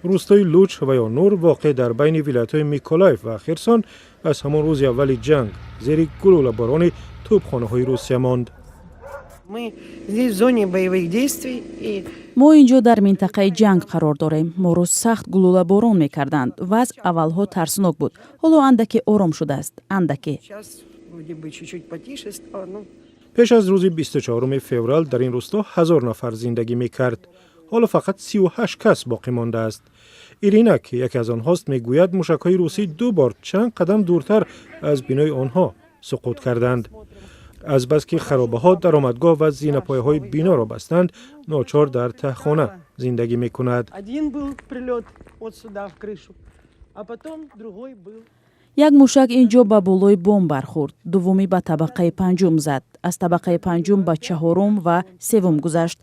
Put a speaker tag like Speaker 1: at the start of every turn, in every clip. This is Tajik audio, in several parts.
Speaker 1: Рӯстои Луч ва ё Нур, воқеъ дар байни вилоятҳои Миколаев ва Херсон, аз ҳамон рӯзи аввали ҷанг зери гулӯлаборони тӯбхонаҳои Русия монд.
Speaker 2: Мы здесь в зоне боевых действий и
Speaker 3: Мо ин ҷо дар минтақаи ҷанг қарор дорем. Моро сахт гулӯлаборон мекарданд. Вазъ аввалҳо тарснок буд, ҳоло андаке ором шудааст, андаке.
Speaker 2: Сейчас вроде бы чуть-чуть потише стало. Ну,
Speaker 1: Пеш аз рӯзи 24 феврал дар ин рӯсто 1000 нафар зиндагӣ мекард. Ҳоло фақат 38 кас боқӣ мондааст. Ирина, ки яке аз онҳост, мегӯяд, мушакҳои русӣ ду бор чанд қадам дуртар аз бинои онҳо суқут карданд. Азбаски харобаҳо даромадгоҳ ва зинапояҳои биноро бастанд, ночор дар таҳхона зиндагӣ мекунад.
Speaker 2: Один был прилет вот сюда, в крышу, а потом другой был.
Speaker 3: Як мушак ин ҷо ба болои бом бархӯрд, дуввумӣ ба табақаи панҷум зад, аз табақаи панҷум ба чаҳорум ва севум гузашт.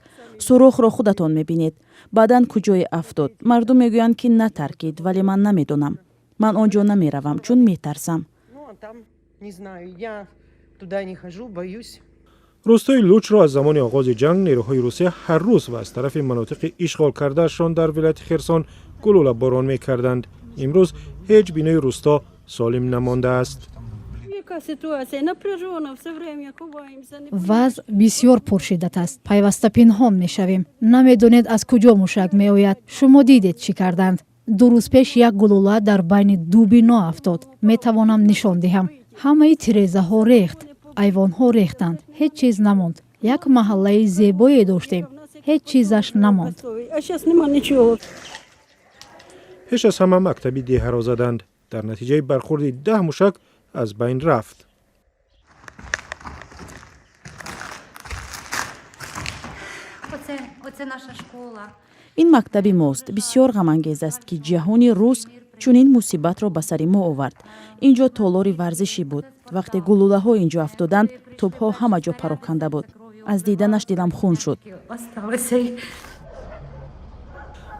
Speaker 3: Сурохро худатон мебинед. Баъдан куҷое афтод, мардум мегӯянд, ки натаркид, вале ман намедонам. Ман он ҷо намеравам, чун метарсам.
Speaker 2: Ну, а там, не знаю, я туда не хожу, боюсь.
Speaker 1: Рӯстои Лучро аз замони оғози ҷанг нерӯҳои Русия ҳар рӯз ва аз тарафи манотиқи ишғол кардаашон дар вилояти Херсон гулӯлаборон мекарданд. Имрӯз ҳеҷ бинои рӯсто солим намондааст.
Speaker 4: Яка ситуація? Напряжена, все время ховаємося. Не
Speaker 5: Вазъ бисёр пуршиддат аст. Пайваста пинҳон мешавем. Намедонед, аз куҷо мушак меояд. Шумо дидед, чӣ карданд. 2 рӯз пеш як гулӯла дар байни ду бино афтод. Метавонам нишон диҳам. Ҳамаи тирезаҳо рехт, айвонҳо рехтанд, ҳеҷ чиз намонд. Як маҳаллаи зебое доштем, ҳеҷ чизаш намонд.
Speaker 4: А зараз нема нічого.
Speaker 1: Пеш аз ҳама мактаби деҳаро заданд. Дар натиҷаи бархӯрди 10 мушак аз байн рафт.
Speaker 6: Оце наша школа.
Speaker 3: Ин мактаби мост. Бисёр ғамангез аст, ки ҷаҳони рус чунин мусибатро ба сари мо овард. Ин ҷо толори варзишӣ буд. Вақте гулӯлаҳо ин ҷо афтоданд, тӯбҳо ҳама ҷо пароканда буд. Аз диданаш дилам хун шуд.
Speaker 6: Осталося.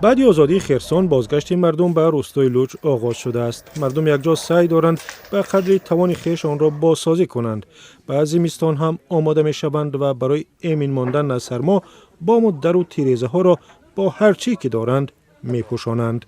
Speaker 1: Баъди озодии Херсон бозгашти мардум ба рӯстои Луч оғоз шудааст. Мардум якҷо саъй доранд, ба қадри тавони хеш онро бозсозӣ кунанд. Ба зимистон ҳам омода мешаванд ва барои эмин мондан аз сармо бому дару тирезаҳоро бо ҳар чӣ ки доранд мепӯшонанд.